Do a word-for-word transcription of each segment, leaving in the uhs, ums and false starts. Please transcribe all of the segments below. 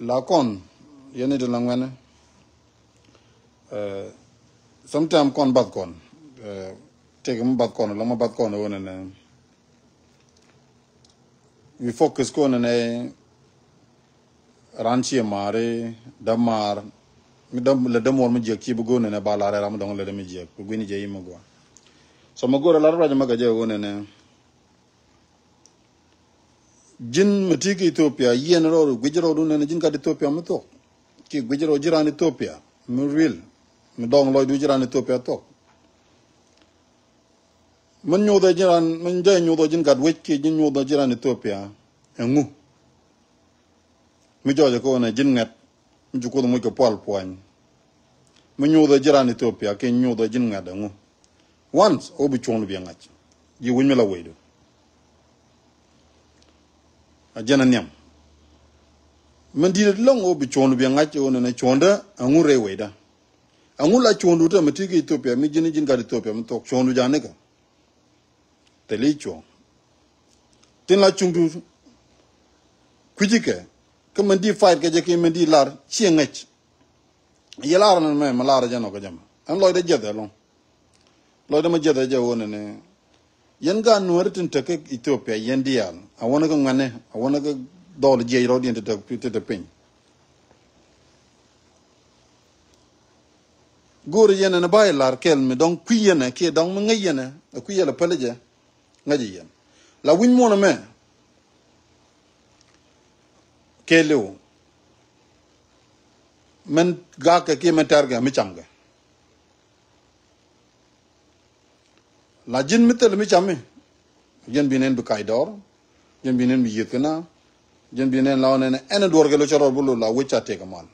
La kɔn yɛn ni ti la ŋuɛni. Eh, sometime kɔn bath kɔn. Eh, tëëkɛ mi bath kɔn, la ma bath kɔn ɣöö nɛnɛ. Wi focus kɔn nɛnɛ ran ciɛ maari, dämaar. Mi däm, lɛ dämuɔr mi jiɛk ci bi go̱o̱n nɛnɛ ba lar ɛ ram mi dɔ̱ŋ lɛ dämi jiɛk. Bi guini jɛ yi mi gua. So mi go̱o̱r ɛ lar ruac ma gɛ jɛ ɣöö nɛnɛ. Ji̱n mi ti ki Ethiopia, yiɛn rɔɔdu, guic rɔɔdu nɛnɛ ji̱n gat Ethiopia mi thuɔk. Ki guic rɔɔdu ji̱n ran Ethiopia mi real, mi dɔŋ lɔcdu ji̱n ran Ethiopia thuɔk. Min nyuuthɛ ji̱n ran, min jɛ nyuuthɛ ji̱n gat wec ki ji̱n nyuuthɛ ji̱n ran Ethiopia. Ɛŋu? Mi jɔɔcɛ kɛ ɣöö nɛ ji̱n ŋɛt. Mi ci Kuoth muc kɛ pual puany. Mi nyuuthɛ ji̱n ran Ethiopia ki nyuuthɛ ji̱n ŋɛt ɛŋu? Once, ɣöö bi cuɔ̱ŋdu biɛ ŋa̱c. Ji̱ wi̱c mi la wecdu. A jɛn a nhiam. Min di̱i̱t ɛlɔ̱ŋ ɣöö bi cuɔ̱ŋdu biɛ ŋa̱c ɣöö nɛnɛ cuɔ̱ŋdä ɛŋu rɛy wecdä. Ɛŋu la cuɔ̱ŋdu te mi ti ki Ethiopia, mi ji̱n ji̱n gat Ethiopia mi thuɔ̱k cuɔ̱ŋdu janikɛ. Thil i̱ cuɔ̱ŋ. Tin la cuŋdu kui̱ci kɛ. Kä min di fight kɛ jɛ ki min di lar ciɛ ŋäc. Yɛ lar ni mɛ, mi lar jɛ nɔ kɛ jɛ mɛ. Ɛn lɔcdɛ jiɛth ɛlɔ̱ŋ. Lɔcdɛ mi jiɛth ɛ jɛ ɣöö nɛnɛ. Yɛn gaat Nuääri tin te kä Ethiopia, yɛn diaal. A wänä kä ŋuɛ̈ni, a wänä kä dhɔl jiɛc rɔɔdiɛn ti te, ti te piny. Go̱o̱ri yɛn ɛn ba yɛ lar kɛl mi dɔ̱ŋ kui̱ yɛn ɛ kiɛ dɔ̱ŋ mi ŋäc yɛn ɛ, ɛ kui̱ yɛl ɛ päli jɛ, ŋäc yɛn. La wi̱ny muɔ̱n ɛmɛ kɛɛliw. Mɛn gakɛ kiɛ mɛn tɛrkɛ mi camkɛ. La ji̱n mi thil mi cami. Ji̱n bi nɛn bi kac dɔɔr. Ji̱n bi nɛn bi yieth kɛ na. Ji̱n bi nɛn la wä nɛn ɛn duɔr kɛ lo cɛ rɔɔr bi lo la wec ca tëëk mal.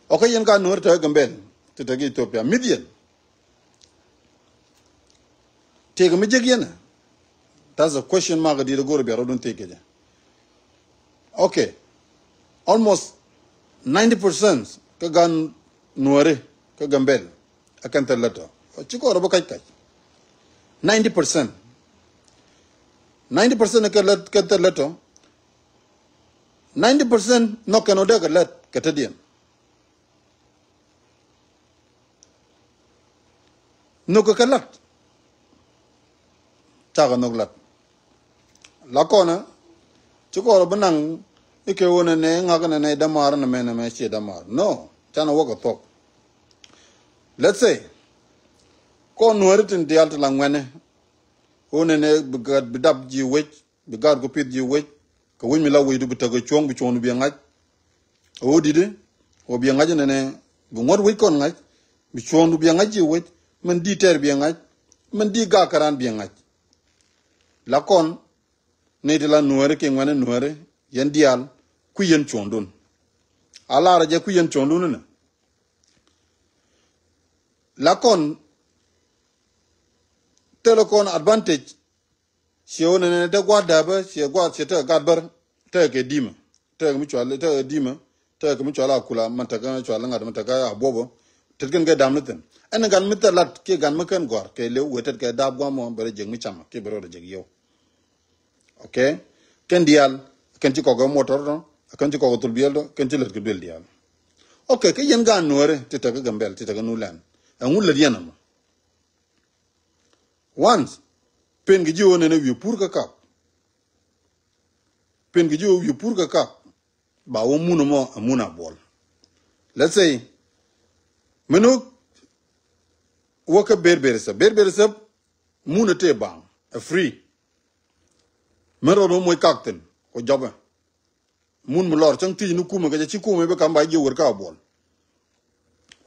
Ok, yɛn ka Nuääri te Gambel ti te ki Ethiopia mi̱th yɛn. Tëëk mi jek yɛn. That's a question mark di go̱o̱r bia rɔɔdun tëëk kɛ jɛ. Ok. Almost ninety percent kä gan Nuääri kä Gambel. A kɛn thil lät tɔ. Ci kɔɔr bä kac kac. Ninety percent. Ninety percent kä lät, kä thil lät tɔ. Ninety percent nhɔk kɛn wä dee kɛ lät kɛ te diɛn. Nhök kɛ kɛ lat. Cakɛ nhök lat. La kɔnɛ ci kɔrɛ bi naŋ ikɛ wä nɛ nɛ ŋak nɛ nɛ dämaar nɛ mɛ nɛ mɛ ciɛ dämaar. No, canɛ wä kɛ thuɔk. Let's say kɔn Nuääri tin diaal ti la ŋuɛnɛ. Wä nɛ nɛ bi gat bi dap ji̱ wec, bi gat ku pith ji̱ wec. Kɛ wec mi la wecdu bi tekɛ cuɔ̱ŋ bi cuɔ̱ŋdu biɛ ŋa̱c. Ɣöö di̱t ɛ ɣöö biɛ ŋa̱c ɛnɛnɛ bi ŋuɔ̱t wec kɔn ŋa̱c, bi cuɔ̱ɔ̱ŋdu biɛ ŋa̱c ji̱ wec, min di̱t tɛɛr biɛ ŋa̱c, min di̱t gak kɛ raan biɛ ŋa̱c. La kɔn ni ti la Nuääri kiɛ ŋuɛ̈ni Nuääri, yɛn diaal kui̱ yɛn cuɔ̱ɔ̱ŋdun. A lar jɛ kui̱ yɛn cuɔ̱ɔ̱ŋdun inɛ. La kɔn thilɛ kɔn advantage. Ciɛ wä nɛnɛ te gua̱a̱th dääpä, ciɛ gua̱a̱th ciɛ tekɛ gat bär, tekɛ kɛ di̱mä, tekɛ mi cual, tekɛ di̱mä, tekɛ mi cual a kula, man tekɛ cual ŋa̱t, man tekɛ a buɔbä, tet kɛn kɛ dam ni thi̱n. Ɛn gan mi thil lat kiɛ gan mi kɛn gɔ̱a̱r kɛ lëw wee tet kɛ dap gua̱a̱mɔ bɛ rɔ jek mi camä kiɛ bɛ rɔ jek yɛw. Ok. Kɛn diaal kɛn ci kɔk ɛ motor tɔ, kɛn ci kɔk ɛ thul biɛl tɔ, kɛn ci lät kɛ duel diaal. Ok, kä yɛn gan Nuääri ti tekɛ Gambel, ti tekɛ Nuland. Ɛŋu lät yɛn ɛmɔ? Once, pen kɛ ji̱ ɣöö nɛnɛ wi̱i̱ pur kä kap. Pen kɛ ji̱ ɣöö wi̱i̱ pur kä kap. Ba wä mun ɛmɔ ɛ mun a buɔl. Let's say, mɛn wä, wä kä ber ber sɛp. Ber ber sɛp, mun ɛ tëë baŋ, ɛ free. Mɛn rɔɔd wä moc kak thi̱n, kɔ jɔpɛ. Mun mi lɔr cäŋ thiec ni kumɛ kɛ jɛ ci kumɛ bi kam ba jiɛ wer ka buɔl.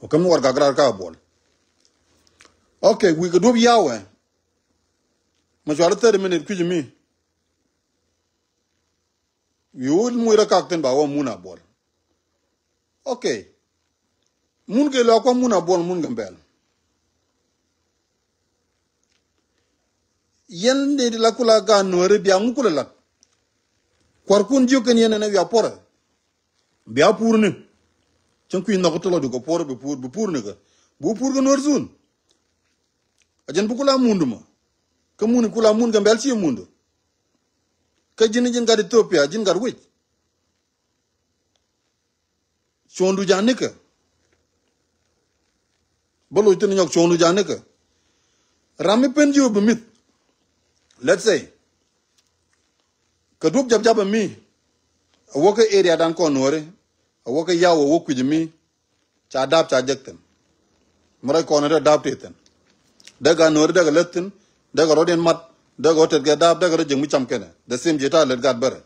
Wä käm ni warɛgak raar ka buɔl. Ok, wi̱i̱ kɛ duɔ̱p ya̱wɛ. Ma cuarɛ thirty minute kui̱c mi. Wi̱i̱ wä muc rɔ kak thi̱n ba wä mun a buɔl. Ok. Mun kɛ lɔ kua mun a buɔl mun Gambel. Yɛn ni ti la kula gan Nuääri bia ŋu kula lat. Kuarkun jiök kɛn yɛn ɛn ɛ bia puɔrɛ. Bia pur ni. Cäŋ kui̱ nhɔk ti lɔ dukɛ puɔrɛ bi pur, bi pur ni kɛ. Bu pur kɛ Nuäär thun. A jɛn bi kula mundu mɔ. Kä mun kula mun Gambel ciɛ mundu. Kä ji̱n ji̱n gat Ethiopia, ji̱n gat wec. Cuɔ̱ŋdu ja̱ nikɛ. Bä loc thi̱n nyɔk cuɔ̱ŋdu ja̱ nikɛ. Ram mi pen ji̱ wä bi mith. Let's say, kɛ duɔ̱p jap jap mi. A wä kä area dan kɔn Nuɔ̱ri. A wä kä Yaw, a wä kui̱c mi. Ca dap ca jek thi̱n. Mi rɔc kɔn te dap te thi̱n. Dee gat Nuɔ̱ri dee kɛ lät thi̱n. Dee kɛ rɔ̱diɛn mat. Dee kɛ rɔ̱ tet kɛ dap, dee kɛ rɔ̱ jek mi cam kɛnɛ. The same ji̱ ta lät gat bärɛ.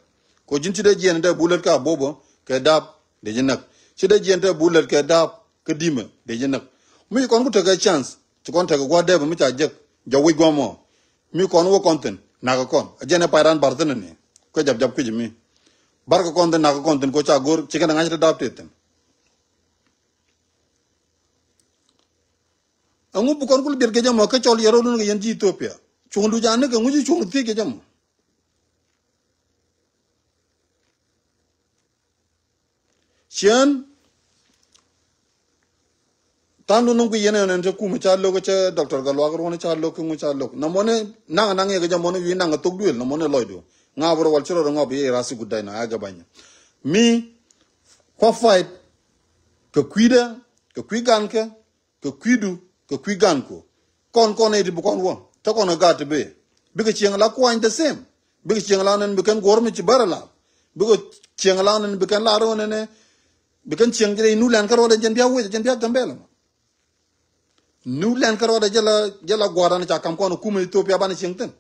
Ko ji̱n ci dee jiɛn dee bu lät kä Abobo kɛ dap. Dee ji̱ näk. Ci dee jiɛn dee bu lät kɛ dap kä Dimɛ. Dee ji̱ näk. Mi kɔn ku tekɛ chance. Ci kɔn tekɛ gua̱a̱r dee bä mi ca jek. Jɔk wi̱c gua̱a̱r mɔ. Mi kɔn wä kɔn thi̱n. Nakä kɔn. A jɛn ɛ pay ran bar thi̱n ni. Kuɛ jap jap kui̱c mi. Bar kɛ kɔn thi̱n, nakä kɔn thi̱n, ko ca go̱r. Ci kɛn ɛ ŋa̱c te dap te thi̱n. Ɛŋu bi kɔn kul biɛt kɛ jɛ mɔ kä cɔl yɛ rɔdun kɛ yɛn ji̱ Ethiopia. Cuŋdu ja̱ nikɛ, ŋu ji̱ cuŋ thiec kɛ jɛ mɔ. Ciɛn. Tha̱a̱ŋdu nɔŋ kui̱ yɛn ɛn te kumɛ ca lo̱k cɛ Doctor Gatluak ruɔ̱n ca lo̱k ŋu ca lo̱k. Na mɔnɛ naŋ naŋ yɛ kɛ jɛ mɔnɛ wi̱i̱ naŋ thok duël na mɔnɛ lɔcdu. Ŋa̱ bä rɔ wal ci rɔ rɔ ŋɔp yɛ rasi gudai na agɛ banyɛ. Mi kua fight kɛ kui̱dɛ, kɛ kui̱ gankɛ, kɛ kui̱du, kɛ kui̱ ganku. Kɔn kɔn iti bi kɔn wä. Te kɔn ɛ gat ti bee. Bikɛ cieŋ la kuany the same. Bikɛ cieŋ la nɛn bi kɛn guɔ̱r mi ci bärɛ la. Bikɛ cieŋ la nɛn bi kɛn la rɔ nɛnɛ. Bi kɛn cieŋ jɛ nu lɛn kä rɔɔdɛ jɛn bia wec jɛn bia Gambɛl. Nu lɛn kä rɔɔdɛ jɛ la, jɛ la gua̱a̱r an ca kam kɔn kumɛ Ethiopia banɛ cieŋ thin.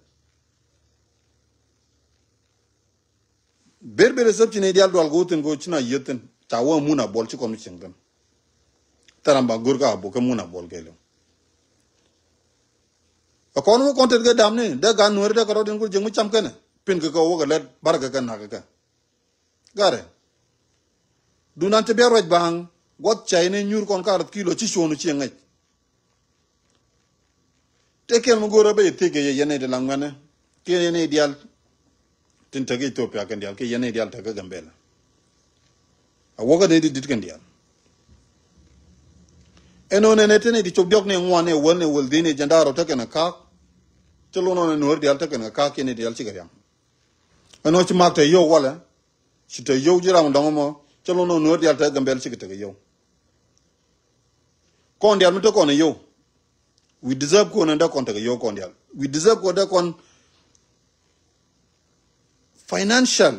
Ber ber esep ci nɛy diaal dual kɛ wä thi̱n kɛ wä ci na yieth thi̱n. Ca wä mun a buɔl ci kɔn mi cieŋ thi̱n. Thɛram ba go̱r ka a buk kɛ mun a buɔl kɛ liw. Ɛ kɔn wä kɔn tet kɛ dam ni dee gan nueeri dee kɛ rɔɔdiɛn go̱r jieŋ mi cam kɛnɛ. Pin kɛ kɛ wä kɛ lɛt bar kɛ kɛ nak kɛ kɛ. Garɛ. Dunan ti bia ruac ba̱a̱ŋ guɔth cay ni nyuur kɔn ka rɔth kilo ci cuɔ̱ɔ̱n ci ŋäc. Tëë kɛn mi go̱o̱rä bä yɛ thiec kɛ yɛ yɛn nɛy ti la ŋuɛ̈nɛ kiɛ yɛn nɛy diaal tin tekɛ Ethiopia kɛn diaal kiɛ yɛn nɛy diaal tekɛ Gambɛla. A wäkä nɛy ti di̱t kɛn diaal. Ɛn ɣän ɛn ɛ te nɛy ti cop diɔ̱k ni ŋuan ni wäl ni wäl dhi̱n ni jɛn da̱a̱r rɔ tekɛn ɛ ka̱a̱k. Cä lo̱n ɣän ɛ nuäär diaal tekɛn ɛ ka̱a̱k kiɛ nɛy diaal cikɛ riaŋ. Ɛn ɣän ci mak te yio̱w walɛ. Ci te yio̱w ji̱ ram dɔ̱ŋ mɔ cä lo̱n ɣän nuäär diaal tekɛ Gambɛl cikɛ tekɛ yio̱w. Kɔn diaal mi te kɔn ɛ yio̱w. We deserve kɔn in dee kɔn tekɛ yio̱w kɔn diaal. We deserve kɔn dee kɔn financial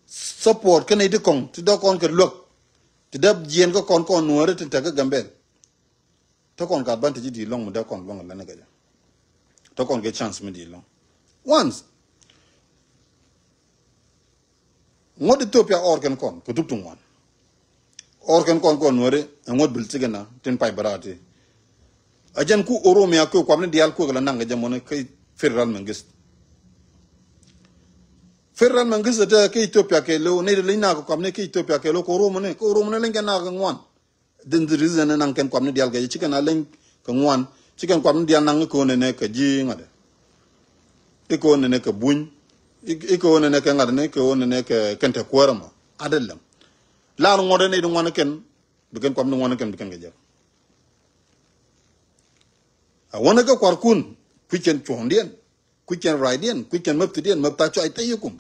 support kɛnɛ iti kɔŋ ti dee kɔn kɛ luäk ti dee jiɛn kä kɔn kɔn nuääri ti tekɛ Gambɛl. Te kɔn ka advantage di lɔŋ mi dee kɔn lɔŋ lɛn kɛ jɛ. Te kɔn kɛ chance mi di lɔŋ. Once. Ŋuɔ̱t Ethiopia ɔɔr kɛn kɔn kɛ dup ti ŋuan. Ɔɔr kɛn kɔn kɔn nuääri ɛ ŋuɔ̱t bil cikɛ na tin pay bärati. A jɛn ku Oromia kuɛ kuapni diaal kuɛ kɛ la naŋ kɛ jɛ mɔni kä federal mengist. Federal mengist te kä Ethiopia kɛ lo ni de liny na kɛ kuapni kä Ethiopia kɛ lo kɛ Oromoni kɛ Oromoni liny kɛ na kɛ ŋuan. Then the reason ni naŋ kɛn kuapni diaal kɛ jɛ cikɛ na leny kɛ ŋuan cikɛn kuapni diaal naŋ kɛ onɛ nɛ kɛ ji̱ ŋa̱t. Ikɛ ɣöö nɛnɛ kɛ buny. Ikɛ ɣöö nɛnɛ kɛ ŋa̱t ni kɛ ɣöö nɛnɛ kɛ kɛn te kuäärä mɔ. Adɛ lɛm. Laar ŋuɔ̱t ni di ŋuan kɛn. Bi kɛn kuam ni ŋuan kɛn bi kɛn kɛ jɛ. A wänä kɛ kuarkun. Kui̱ kɛn cuɔ̱ɔ̱ŋdiɛn. Kui̱ kɛn ra̱a̱cdiɛn. Kui̱ kɛn mäpthidiɛn mäp tha̱a̱c cɔac te yikum.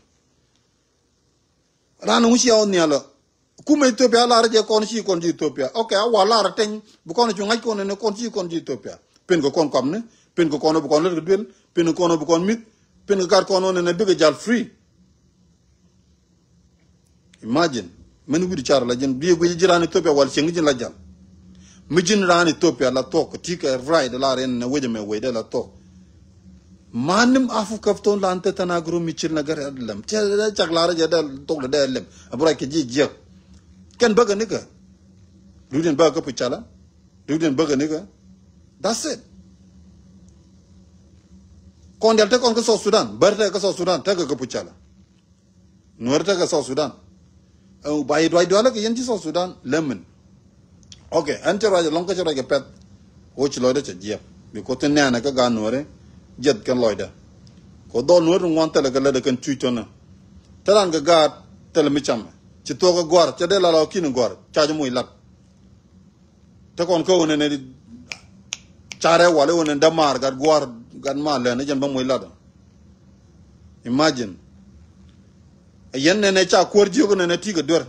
Raan ŋu cia ɣɔn nhial ɔ. Kumɛ Ethiopia lar jɛ kɔn ci kɔn ji̱ Ethiopia. Ok, a wa lar tɛny bi kɔn cu ŋa̱c kɔn ni kɔn ci kɔn ji̱ Ethiopia. Pin kɛ kɔn kɔmni, pin kɛ kɔn bi kɔn lät kɛ duel, pin kɛ kɔn bi kɔn mith, pin kɛ gat kɔn ni bikɛ jal free. Imagine, mɛn wi̱i̱ di car la ji̱n bi guic ji̱ raan Ethiopia wal cieŋ ji̱n la jal. Mi ji̱n raan Ethiopia la thuɔk ti kɛ right la ren ni wecɛ mɛ wecdɛ la thuɔk. Manim afu käp thon lan te than agro mi cil na gɛr adɛ lɛm. Cɛ dɛ cak lar jɛ dɛ thok dɛ dɛ lɛm. Abura kɛ ji̱ jiɛk. Kɛn bäkɛ nikɛ. Dudin bäkɛ kä pucala. Dudin bäkɛ nikɛ. That's it. Kɔn dial te kɔn kä South Sudan. Bär te kä South Sudan. Te kɛ kä pucala. Nuɛr tekɛ South Sudan. Ɛ, ba yi duac dualä kɛ yɛn ci South Sudan lɛmin. Ok, ɛn cɛ ruac ɛlɔŋ kä cɛ ruac kɛ pɛth. Wä ci lɔcdä cɛ jiɛk. Because tin nɛɛnɛ kä gaat nuɛri jiɛth kɛn lɔcdä. Kɛ dhɔl nuɛr ti ŋuan thɛlɛ kɛ lätdɛ kɛn cuc tɔnä. Te ran kɛ gaat thɛlɛ mi camɛ. Ci thuɔk kɛ gɔ̱a̱r cɛ dee la lɔ ki̱n gɔ̱a̱r ca jɛ moc lat. Te kɔn kä ɣöö nɛnɛ carɛ wal i̱ ɣöö nɛn dämaar gat gua̱a̱r gat maar lɛn i̱ jɛn bä moc lat ɔ. Imagine. Ɛ yɛn nɛnɛ ca kuäär jiök nɛnɛ ti kɛ duer.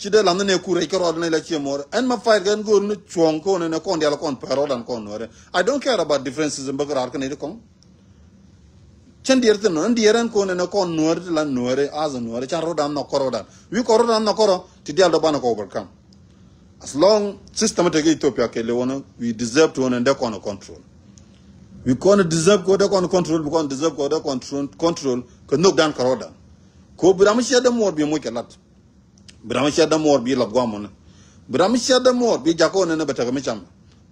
Ci dee lam ni ne kur rɛc kɛ rɔɔdan ni la ciɛ mɔr. Ɛn ma fight kɛ ɛn go̱o̱r ni cuɔ̱ɔ̱ŋ kɔn ɛn ɛ kɔn dial kɔn pɛr rɔɔdan kɔn nuɔrɛ. I don't care about differences in bäk raar kɛn iti kɔŋ. Cɛn diɛr thin nɔ, ɛn diɛr ɛn kɔn ɛn ɛ kɔn nuɔrɛ ti la nuɔrɛ, as a nuɔrɛ, can rɔɔdan nhɔk kɔrɔdan. Wi̱i̱ kɔn rɔɔdan nhɔk kɔrɔ, ti dial dɔ banɛ kɔ overcome. As long system tekɛ Ethiopia kɛ lewonɛ, we deserve to wonɛ dee kɔn control. We kɔn deserve kɔ dee kɔn control, bi kɔn deserve kɔ dee control, control, kɛ nhök dan kɛ rɔɔdan. Kɔ bi ram mi ciɛ dee muɔr bi muc kɛ lat. Bi ram mi ciɛ dee muɔr bi lat guamɔ ni. Bi ram mi ciɛ dee muɔr bi jak kɔ nɛnɛ bɛ tekɛ mi cam.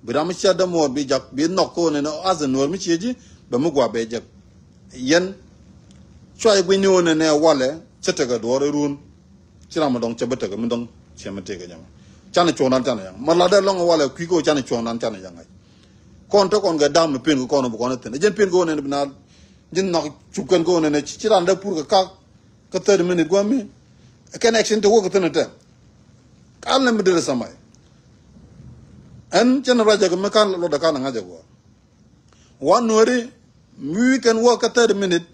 Bi ram mi ciɛ dee muɔr bi jak, bi nhɔk kɔ nɛnɛ as a nuɔr mi ciɛ ji̱, bɛ mi gua bɛ jek. Yɛn, cua yɛ gui̱ny ni wä nɛnɛ walɛ, cɛ tekɛ duɔr irun. Ci ram mi dɔŋ cɛ bä tekɛ mi dɔŋ cɛ mi tekɛ jɛ mɛ. Canɛ cuɔ̱ɔ̱ŋdan canɛ yaŋ. Ma lat dee lɔŋ walɛ kui̱ kɛ wä canɛ cuɔ̱ɔ̱ŋdan canɛ yaŋ ɛ. Kɔn te kɔn kɛ dam mi pen kɛ kɔn bi kɔn thin. Jɛn pen kɛ wä nɛn bi na ji̱n nhɔk cup kɛn kɛ wä nɛn ci ran dee pur kɛ kak kɛ thirty minute guami. Kɛn action te wä kɛ thin tɛ. Kan lɛ mi dee samay. Ɛn cɛn rajɛ kɛ mi kan lɔ dee kan ŋa̱cɛ guɔ. Wa nuɔri mi wi̱i̱ kɛn wä kɛ thirty minute.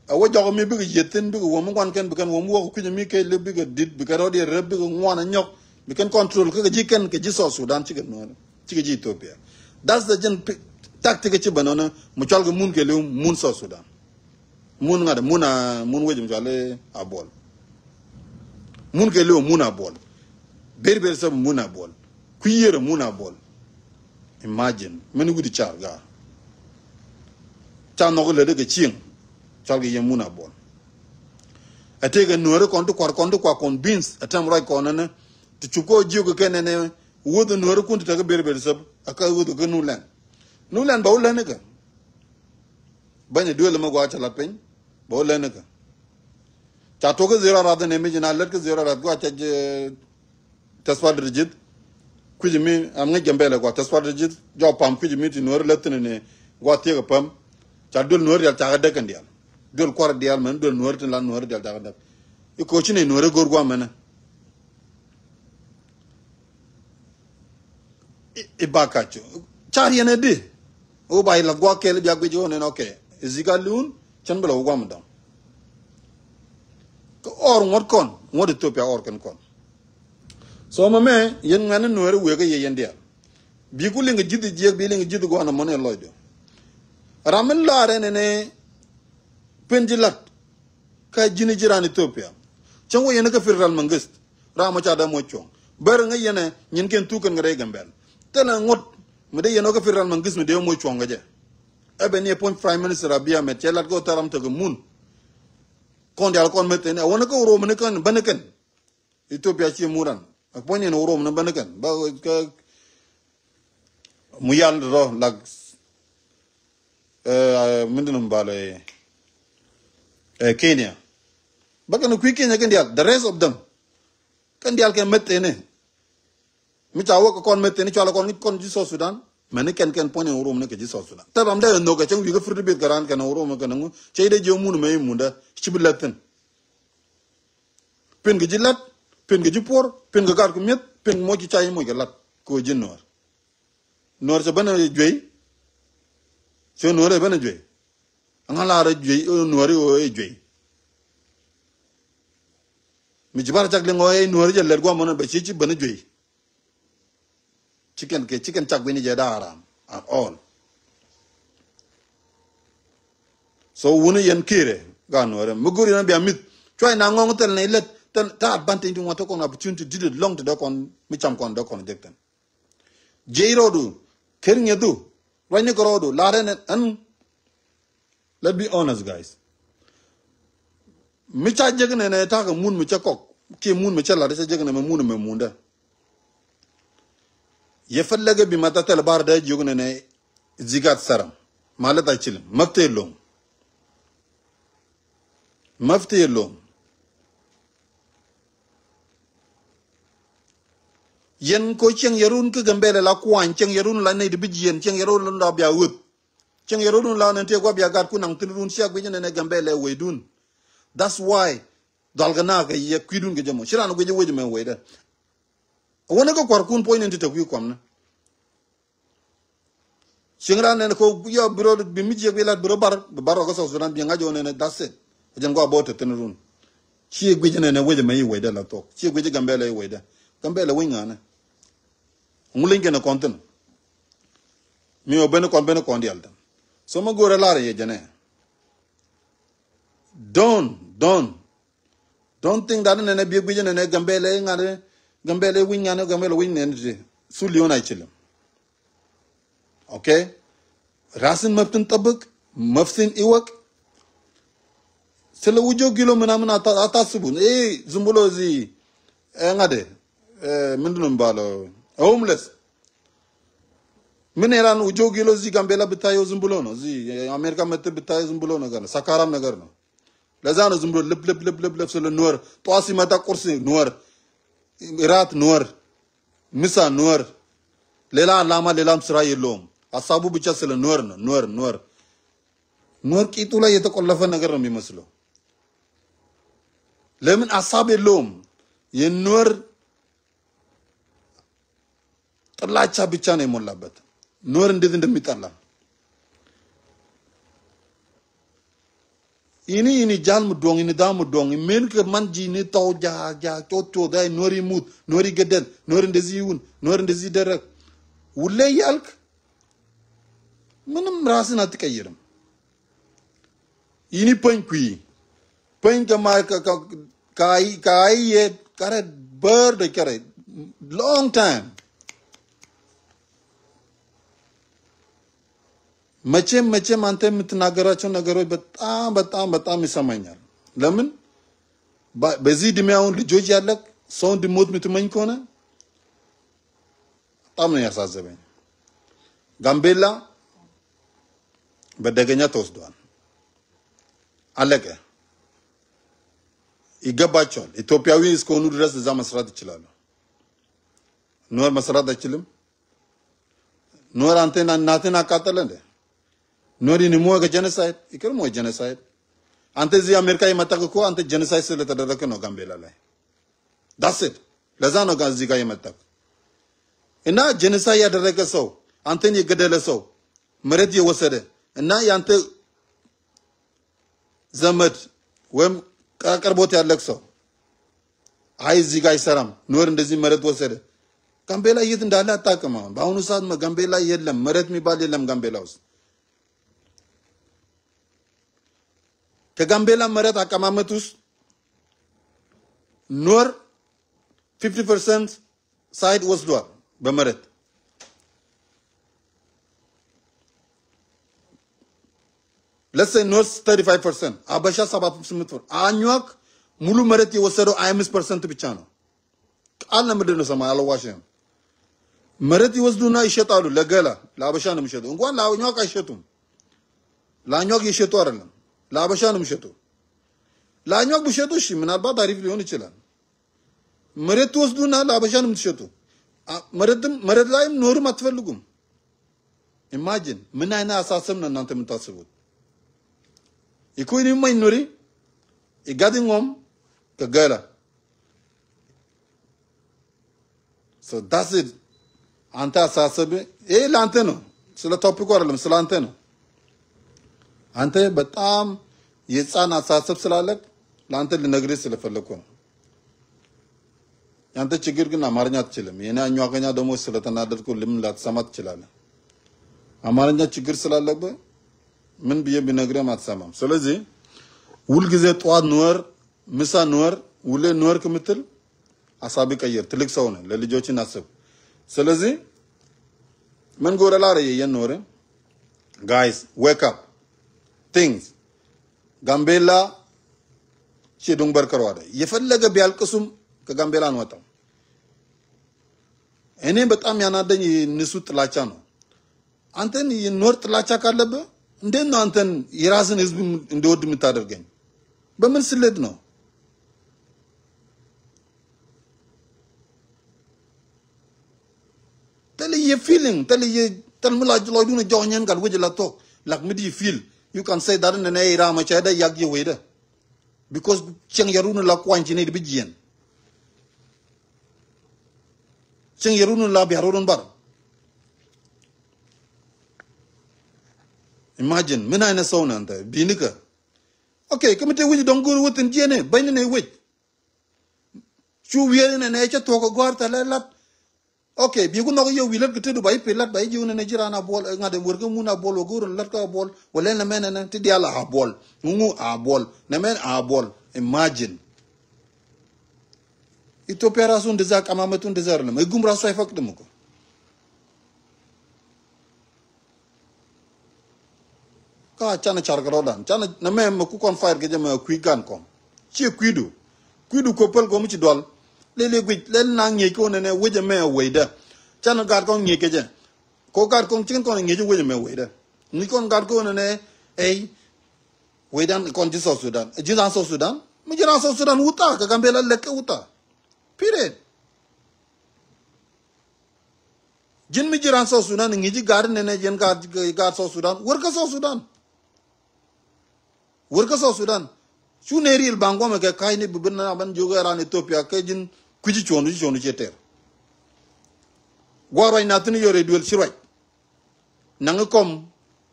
A wä jɔk mi bikɛ yieth thin bikɛ wä mi ŋuan kɛn bi kɛn wä mi wä kɛ kui̱c mi kɛc lip bikɛ dit bikɛ rɔ̱diɛ rep bikɛ ŋuan a nyɔk bi kɛn control kä kɛ ji̱ kɛn kɛ ji̱ South Sudan cikɛ nuɔ̱ɔ̱n cikɛ ji̱ Ethiopia. That's the jɛn tactic ci bɛ nɔnɔ mi cual kɛ mun kɛ liw mun South Sudan. Mun ŋa̱t mun a mun wec mi cual a buɔl. Mun kɛ liw mun a buɔl. Ber ber sɛb mun a buɔl. Kui̱ yier mun a buɔl. Imagine mɛn wi̱cdɛ car gaa. Ca nhɔk lät kɛ cieŋ. Cɔal kɛ yɛn mun a buɔl. Ɛ tëëkɛ nuäärä kɔn ti kua̱r kɔn ti kua̱r convince ɛ tɛm ruac kɔn ɛnɛ. Ti cup kɛ ɔ jiök kɛ kɛn ɛnɛ. Wuɔth nuäärä kun ti tekɛ ber ber sɛb ɛ kä wuɔth kɛ nu lɛn. Nu lɛn bɛ wä lɛn kɛ. Bänyɛ duël ɛmɛ gua̱a̱ cɛ lat piny bɛ wä lɛn kɛ. Ca tuɔk kä zero arath ɛnɛ mi ji̱ na lät kä zero arath gua̱a̱ cɛ jɛ. Tɛth pat dee ji̱th. Kui̱c mi am ŋäc Gambɛlɛ gua tɛth pat dee ji̱th. Jɔk pam kui̱c mi ti nuɔ̱ɔ̱ri lät thi̱n ni gua thiek a päm. Ca duel nuɔ̱ɔ̱ri dial ca kɛ däk kɛn dial. Duel kuar dial mɛn duel nuɔ̱ɔ̱ri tin la nuɔ̱ɔ̱ri dial ca kɛ däk. I̱ koci ni nuɔ̱ɔ̱ri go̱r gua mɛnɛ. I̱, i̱ ba kac. Car yɛn ɛ di. Ɣöö ba i̱ lath guak kɛl i̱ bia guic ɣöö nɛn ɔkɛ. I̱ zik a liun cɛn bi la wä guam dɔ̱ŋ. Kä ɔɔr ŋuɔ̱t kɔn ŋuɔ̱t Ethiopia ɔɔr kɛn kɔn. So mɛmɛ yɛn ŋuɛ̈ni nueeri wëë kä yɛ yɛn diaal. Bi ku liŋ kɛ ji̱th jiɛk bi liŋ kɛ ji̱th gua̱n ɛmɔni ɛ lɔcdu. Ram mi laarɛ nɛnɛ pen ji̱ lat. Kä ji̱n ji̱ raan Ethiopia cäŋ wä yɛn kä federal mangist. Ram mɔ ca dee moc cuɔ̱ŋ bär ŋäc yɛn ɛ nyin kɛn thuk kɛn kɛ rɛy Gambɛl. Thilɛ ŋuɔ̱t mi dee yɛn ɔ kä federal mangist mi dee moc cuɔ̱ŋ kɛ jɛ. Ɛ ben ni ɛ puɔ̱ny prime minister Abiy Ahmed cɛ lat kɛ ɔ thɛr ram tekɛ mun. Kɔn diaal kɔn meth ɛn ɛ wä ni kä Oromoni kɛn bäni kɛn. Ethiopia ci muran a puɔ̱ny in Oromoni bäni kɛn ba kä mu yal rɔ lak. Min din bal Kenya. Ba kɛn kui̱ Kenya kɛn diaal the rest of them. Kɛn diaal kɛ meth ɛn ɛ. Mi ca wä kɛ kɔn meth ɛn ɛ cual kɔn kɔn ji̱ South Sudan. Mɛni kɛn kɛn puɔ̱ny in Oromoni kɛ ji̱ South Sudan thɛr ram dee ɛ nhök ɛ cäŋ wi̱i̱ kä fir ti bith kɛ raan kɛn Oromoni kɛn ŋu cɛ dee jiɛ mun mɛ i̱ mundä ci bi lät thin. Pen kɛ ji̱ lat pen kɛ ji̱ puɔr pen kɛ gat ku mi̱eth pen kɛ moc ci ca i̱ moc kɛ lat kɛ ɣöö ji̱ nuɔ̱ɔ̱r. Nuɔ̱ɔ̱r cɛ ben ɛ juey. Cɛ nuɔ̱ɔ̱r ɛ ben ɛ juey. Ɛŋa lar ɛ juey ɛ nuɔ̱ɔ̱r ɛ ɣöö ɛ juey. Mi ci bar cak liŋ ɣöö ɛ nuɔ̱ɔ̱r cɛ lɛt guamɔ ni bɛ ci ci ben ɛ juey. Ci kɛn kɛ ci kɛn cak gui̱ni jɛ da̱a̱ ram at all. So wuni yɛn ki̱i̱rɛ gaa nuɔ̱ɔ̱rɛ mi go̱r yɛn bia mi̱th cuay na ŋɔŋ thɛl nɛy lät thɛl ta advantage ti ŋuɔ̱t thokɔn opportunity didit lɔŋ ti dee kɔn mi cam kɔn dee kɔn jek thɛn. Jiɛc rɔɔdu ker ŋiɛthu ruacni kɛ rɔɔdu la̱rɛ nɛ ɛn. Let be honest guys. Mi ca jek nɛnɛ takɛ mun mi cä kɔk kiɛ mun mi cä lat cä jek nɛ mɛ mun mɛ mundä. Yɛ fɛ lɛkɛ bi ma tha thɛl bar dee jiök nɛnɛ zigat thɛrɛ ma lɛ tha cilin ma thee lo̱ŋ. Ma thee lo̱ŋ. Yɛn ko cieŋ yɛ run kä Gambɛlɛ la kuany cieŋ yɛ run la nɛy ti bi jiɛn cieŋ yɛ run la bia ɣöth. Cieŋ yɛ run la nɛn tëë gua̱ bia gat ku naŋ thin run cia guic nɛnɛ Gambɛlɛ wecdun. That's why dhɔl kɛ naak kɛ yɛ kui̱dun kɛ jɛ mɔ ci ran guic wec mɛ wecdɛ. Wäni kä kua̱rkun puɔ̱ny nɛn ti te kui̱ kuamni. Cieŋ ran nɛn ko yɔ bi rɔ bi mi jiɛk bi lat bi rɔ bar bi bar rɔ kä South Sudan bi ŋa̱c ɣöö nɛn that's it. Jɛn gua̱ bä te thin run. Ciɛ guic nɛnɛ wec mɛ i̱ wecdä la thok. Ciɛ guic Gambɛla i̱ wecdä. Gambɛla wec ŋa̱nɛ. Ŋu leny kɛnɛ kɔn thin. Mi ɔ ben kɔn ben kɔn dial thin. So mɛ go̱rɛ lar yɛ jɛnɛ. Don't, don't, don't think that nɛnɛ biɛ guic nɛnɛ Gambɛla i̱ ŋa̱nɛ, Gambɛla i̱ wec ŋa̱nɛ, Gambɛla wec nɛnɛ ti. Su lion a cilim. Okay? Rasin maftin tabak, maftin iwak. Sila wujo gilo mina mina ata, ata subun. Eh, zumbulo zi. Eh, ŋade. Eh, mindunum balo. Eh, homeless. Min iran wujo gilo zi Gambela bitayo zumbulo no. Zi, eh, Amerika mete bitayo zumbulo no gana. Sakaram na gana. Lazano zumbulo lep, lep, lep, lep, lep, sila nuar. Tuasi mata kursi nuar. Irat nuar. Misa nuɔr. Lela alama lela msra yelom. Asabu bicha sila nuɔr no, nuɔr, nuɔr. Nuɔr kitu la yete kolla fa nagar no mi maslo. Lemin asab yelom. Ye nuɔr. Tala cha bicha ne mollabat. Nuɔr ndezi nde mitala. Ini, ini jal mi duɔŋ, ini dha mi duɔŋ, imen kɛ man ji̱ ni tɔw ja, ja, cot, cot, ay nuɔri muth, nuɔri gɛdɛl, nuɔri ndezi wun, nuɔri ndezi derek. Wule yalk. Minim rasin ati kɛ yirim. Ini peny kui. Peny kɛ ma, kɛ, kɛ, kɛ ay, kɛ ay yɛ, kare bär de kare. Long time. Mecem, mecem, ante mi ti nagara, co nagara, betam, betam, betam, mi samanyal. Lemin? Ba, bezi di mi awun li joji alek, son di mot mi ti many kona. Tam ni yasa zeben. Gambela, bedegenya tos duan. Aleke. Igabachol. Ethiopia wi is konu dres de zama srat chilalo. Nuer masrat da chilim. Nuer ante na, nate na katalende. Nuer ini muɔ kɛ genocide. Iker muɔ genocide. Ante zi Amerika imatak ko ante genocide sile ta dara keno Gambela lai. That's it. Lazano ga zi ga imatak. Ina genocide ya dara kɛ so. Ante ni gɛdɛlɛ so. Meret ye wasade. Ina ya ante Zamet, wem, ka-, karbot ya lekso. Ay zi gay saram, nuer ndezi meret wasede. Gambela yet ndala takama, ba unu sad ma Gambela yet lam, meret mi bal yet lam Gambela us. Ke Gambela meret akama metus, nuer fifty percent side was dua, bemeret. Let's say nuer thirty-five percent. Abasha saba percent. Anyuak mulu meret ye wasero ay mis percent bichano. Al na mede no sama al washem. Meret ye wasdu na ishetalu legela. La Abasha na mishetu. Ngwan la anyuak ishetum. La anyuak ishetu arana. La Abasha na mishetu. La anyuak bishetu shi min alba tarif li yoni chilan. Meret wasdu na la Abasha na mishetu. Ah, meret, meret la im nuer ma tfelugum. Imagine, min ay na asasem na nante min tasibut. Iku ini ma inuri, igadi ngom, kagala. So that's it. Ante asasebe, eh, lante no. Sila topic wara lem, sila ante no. Ante betam, yetsan asaseb sila lek, lante li negri sila felekon. Yante chigir gin amarnya chilim. Yene anyuakanya domo sila tana dat ko lim lat samat chilala. Amarnya chigir sila lebe. Min biye binagre mat samam. So lezi. Wul gize tuad nuer, misa nuer, wule nuer kemitil. Asabi kayir, tilik sawne, leli jochi nasib. So lezi. Min gore lare ye yen nuere. Guys, wake up. Things. Gambela. Ci duŋ bär kärɔadɛ. Yɛ fɛ lɛgɛ bial kä sum kä Gambela nuɔ̱tɔ. Ɛn in bɛ tam yan a deny ni su tilaca nɔ. Antɛn yi nuɔr tilaca ka lɛbɛ. Ndɛ nɔ antɛn yi rasin hizbi ndɛ wä dimi tadar gɛny. Bɛ min silet nɔ. Thilɛ yɛ feeling, thilɛ yɛ, thilɛ mi la lɔcdun a jɔk nyɛn gat wec la thok. Lak mi di feel. You can say that nɛnɛ iram a cɛ dɛ yak yɛ wecdɛ. Because cieŋ yɛ run la kuany ci nɛy di bi jiɛn. Cieŋ yɛ run la bia run bar. Imagine, mi na inɛ sɔw nɛ ntɛ, bi ni kä. Okay, kä mi te wi̱c dɔ̱ŋ go̱o̱r wä thi̱n jiɛn ɛ, bäny ni nɛ wec. Cu wi̱i̱ nɛnɛ cä thuɔ̱k ɛ gɔ̱a̱r thɛlɛ lat. Ok, bi ku nhɔk yɛ wi̱i̱ lät kɛ te du ba i̱ pil lat ba i̱ ji̱ nɛnɛ ji̱ raan a buɔl, ŋa̱t ɛn wër kä mun a buɔl wä go̱o̱r ɛn lät kä a buɔl wä lɛl nɛmɛ nɛnɛ ti diaal a buɔl. Ŋuŋu a buɔl nɛmɛ a buɔl. Imagine. Ethiopia ras un dizak ama met un dizar lem. Igum ras wa ifak demu ko. Ka canɛ car kɛ rɔ̱dan canɛ nɛ mɛ mɛ ku kɔn fire kɛ jɛ mɛ kui̱ gan kɔn. Ciɛ kui̱du kui̱du ko päl ko mi ci dual. Lili guic lɛl na ŋiec ko nɛnɛ wecɛ mɛ wecdɛ. Canɛ gat kɔn ŋiec kɛ jɛ. Ko gat kɔn cikin kɔn ŋiec wecɛ mɛ wecdɛ. Ŋiec kɔn gat ko nɛnɛ. Ey. Wecdan kɔn ji̱ South Sudan ji̱ ran South Sudan. Mi ji̱ ran South Sudan wutha kɛ Gambela lɛk kɛ wutha. Period. Ji̱n mi ji̱ ran South Sudan ŋi̱ci gaat nɛnɛ ji̱n gaat gaat South Sudan wär kä South Sudan. Wär kä South Sudan. Cu ne riil baŋ guɔmɛ kɛ ka̱cni bi bin na ban jiök ɛ ran Ethiopia kɛ ji̱n kui̱ci cuɔ̱ndu ci cuɔ̱ndu ciɛ tɛr. Gua̱a̱r ruac na thi̱n yɔr ɛ duël ci ruac. Naŋ i̱ kɔm.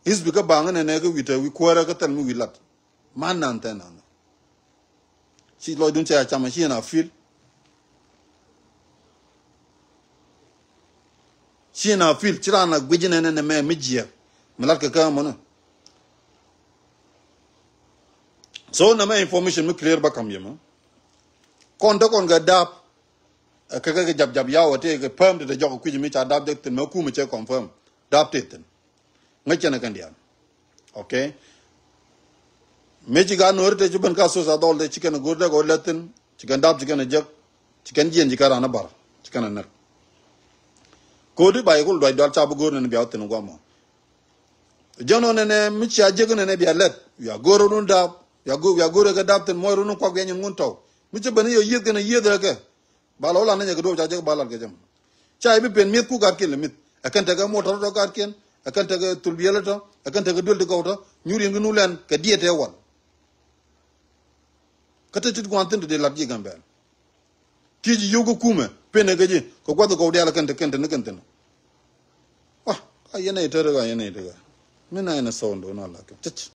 Hisbi kä baŋ inɛnɛ kä wi̱i̱ te wi̱i̱ kuäärä kä thɛl mi wi̱i̱ lat. Man nan thɛn nan. Ci lɔcdun cɛ a cam ci yɛn a fil. Ci yɛn a fil ci raan a guic inɛnɛ nɛ mɛ mi jiɛk. Mi lat kɛ kä mɔnɛ. So nɛ mɛ information mi clear ba kam yɛ mɛ. Kɔn te kɔn kɛ dap. Ɛ kɛ kɛ jap jap yaw ɛ tëë kɛ pɛm ti te jɔk kui̱c mi ca dap jek thin mɛ kumɛ cɛ confirm dap tëë thin. Ŋäc cɛn ɛ kɛn diaal. Ok. Mëë ci gaat nuɔ̱ɔ̱ri te ci ben ka thos a dhɔl te ci kɛn ɛ go̱o̱r dek ɔ lɛth thin ci kɛn dap ci kɛn ɛ jek. Ci kɛn jiɛn ci kɛn ran ɛ bar ci kɛn ɛ näk. Ko̱o̱di ba yɛ kul duac dual ca bi go̱o̱r nɛn bia wä thin guamɔ. Jɔn ɔ nɛnɛ mi cia jek nɛnɛ bia lɛth wia go̱o̱r run dap wia go̱o̱r wia go̱o̱r ɛ kɛ dap thin muɔc run kuak bia nyin ŋun tɔw. Mi ci ben i̱ yɔ yieth kɛn ɛ yieth ɛ kɛ. Ba lɔ lan ni nyɛ kɛ duɔp ca jek ba lat kɛ jɛ mɔ. Ca i̱ bi pen mi̱eth ku gat kiɛn lɛ mi̱th. Ɛ kɛn tekɛ motɔr tɔ gat kiɛn. Ɛ kɛn tekɛ thul biɛl tɔ. Ɛ kɛn tekɛ duel ti gɔw tɔ. Nyur yɛn ki nu lɛn kɛ diet tɛ wal. Kä te tit guan thin ti dee lat ji̱ Gambɛl. Ti ji̱ yio̱w kä kumɛ pen ɛ kɛ ji̱ kɛ guath gɔw diaal ɛ kɛn te kɛn te ni kɛn thin. Wa ka yɛn ɛ tɛr ɛ ka yɛn ɛ tɛr ɛ ka. Mi na yɛn ɛ thɔw ndo na la kɛ cɛc.